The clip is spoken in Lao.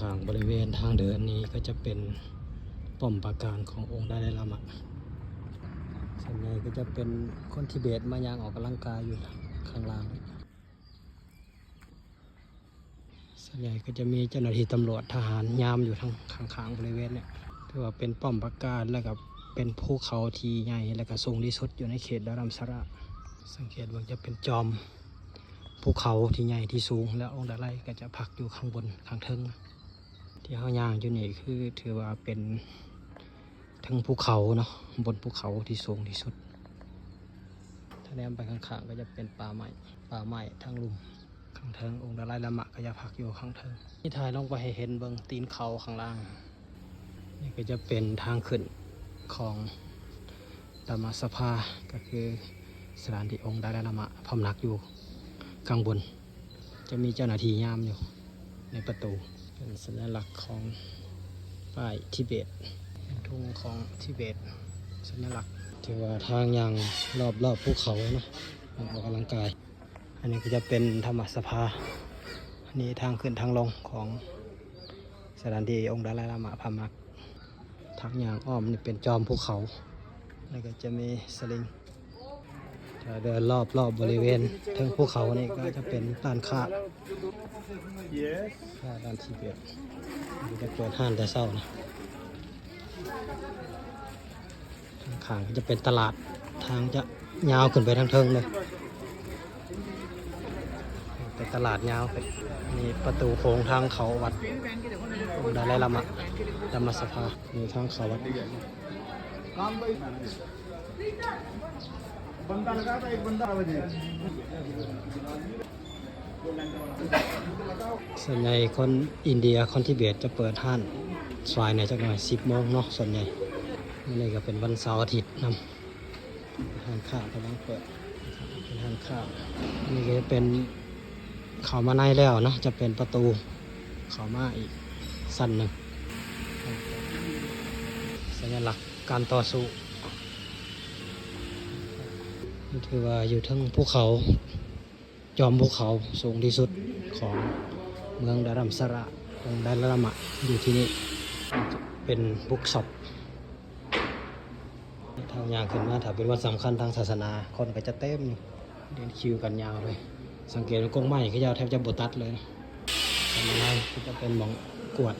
ຂ້າງໆບໍລິເວນທາງເດີນນີ້ກໍຈະເປັນປ້ອມປາການຂອງອົງດາໄລລາມະ. ສ່ວນໃຫຍ່ກໍຈະເປັນຄົນທິເບດມາຍ່າງອອກກຳລັງກາຍຢູ່ຂ້າງລ່າງ. ສ່ວນໃຫຍ່ກໍຈະມີເຈົ້າໜ້າທີ່ຕຳຫຼວດ ທະຫານຍາມຢູ່ທາງຂ້າງໆບໍລິເວນນີ້. ຖືວ່າເປັນປ້ອມປາການ ແລະກໍເປັນພູເຂົາທີ່ໃຫຍ່ ແລະກໍສູງທີ່ສຸດຢູ່ໃນເຂດດາຣຳສະລາ. ສັງເກດເບິ່ງຈະເປັນຈອມ ພູເຂົາທີ່ໃຫຍ່ທີ່ສູງ ແລະອົງດາໄລກໍຈະພັກຢູ່ຂ້າງບົນຂ້າງເທິງ. ທີ່ເຮົາຍ່າງຢູ່ນີ້ຄືຖືວ່າເປັນເທິງພູເຂົາເນາະ, ບົນພູເຂົາທີ່ສູງທີ່ສຸດ. ຖ້າແນມໄປຂ້າງໆກໍຈະເປັນປ່າໄມ້, ປ່າໄມ້ທາງລຸ່ມ. ຂ້າງເທິງອົງດາໄລລາມະກໍຈະພັກຢູ່ຂ້າງເທິງ. ນີ້ຖ່າຍລົງໄປໃຫ້ເຫັນເບິ່ງຕີນເຂົາຂ້າງລ່າງ. ນີ້ກໍຈະເປັນທາງຂຶ້ນຂອງທຳມະສະພາ ກໍຄືສະຖານທີ່ອົງດາໄລລາມະພຳນັກຢູ່ຂ້າງບົນ. ຈະມີເຈົ້າໜ້າທີ່ຍາມຢູ່ໃນປະຕູ. ເປັນສັນຍະລັກຂອງປ້າຍທິເບດ, ເປັນທຸງຂອງທິເບດ, ສັນຍະລັກ. ຖືວ່າທາງຍ່າງລອບໆພູເຂົາເນາະ, ອອກກຳລັງກາຍ. ອັນນີ້ກໍຈະເປັນທຳມະສະພາ. ອັນນີ້ທາງຂຶ້ນທາງລົງຂອງສະຖານທີ່ອົງດາໄລລາມະພຳນັກ. ທາງຍ່າງອ້ອມນີ້ເປັນຈອມພູເຂົາ ແລ້ວກໍຈະມີສະລິງ. ຖ້າເດີນລອບໆບໍລິເວນເທິງພູເຂົານີ້ກໍຈະເປັນຮ້ານຄ້າ, ຮ້ານທີເອັດ ເພິ່ນຈະເປີດຮ້ານແຕ່ເຊົ້ານະ. ທາງຂ້າງຈະເປັນຕະຫຼາດ, ທາງຈະຍາວຂຶ້ນໄປທາງເທິງເລີຍ, ເປັນຕະຫຼາດຍາວໄປ. ນີ້ປະຕູໂຂງທາງເຂົ້າວັດອົງດາໄລລາມະທຳມະສະພາ, ນີ້ທາງເຂົ້າວັດ. ສ່ວນໃຫຍ່ຄົນອິນເດຍ ຄົນທິເບດຈະເປີດຮ້ານສາຍໜ້ອຍຈັກໜ້ອຍ ສິບໂມງເນາະ ສ່ວນໃຫຍ່. ມື້ນີ້ກໍເປັນວັນເສົາອາທິດນຳ. ຮ້ານຄ້າກຳລັງເປີດ, ເປັນຮ້ານຄ້າ. ອັນນີ້ກໍຈະເປັນ ເຂົ້າມາໃນແລ້ວເນາະ ຈະເປັນປະຕູເຂົ້າມາອີກຊັ້ນໜຶ່ງ, ສັນຍະລັກການຕໍ່ສູ້. ນີ້ຖືວ່າຢູ່ເທິງພູເຂົາ, ຈອມພູເຂົາສູງທີ່ສຸດຂອງເມືອງດາຣຳສະລາ, ອົງດາໄລລາມະຢູ່ທີ່ນີ້. ເປັນບຸກຊັອບ. ທາງຍ່າງຂຶ້ນມາ ຖ້າເປັນວັນສຳຄັນທາງສາສະໜາ ຄົນກໍຈະເຕັມຢູ່, ເດີນຄິວກັນຍາວເລີຍ. ສັງເກດວ່າກົກໄມ້ເຂົາເຈົ້າແທບຈະບໍ່ຕັດເລີຍ. ທາງໃນກໍຈະເປັນໝ່ອງກວດ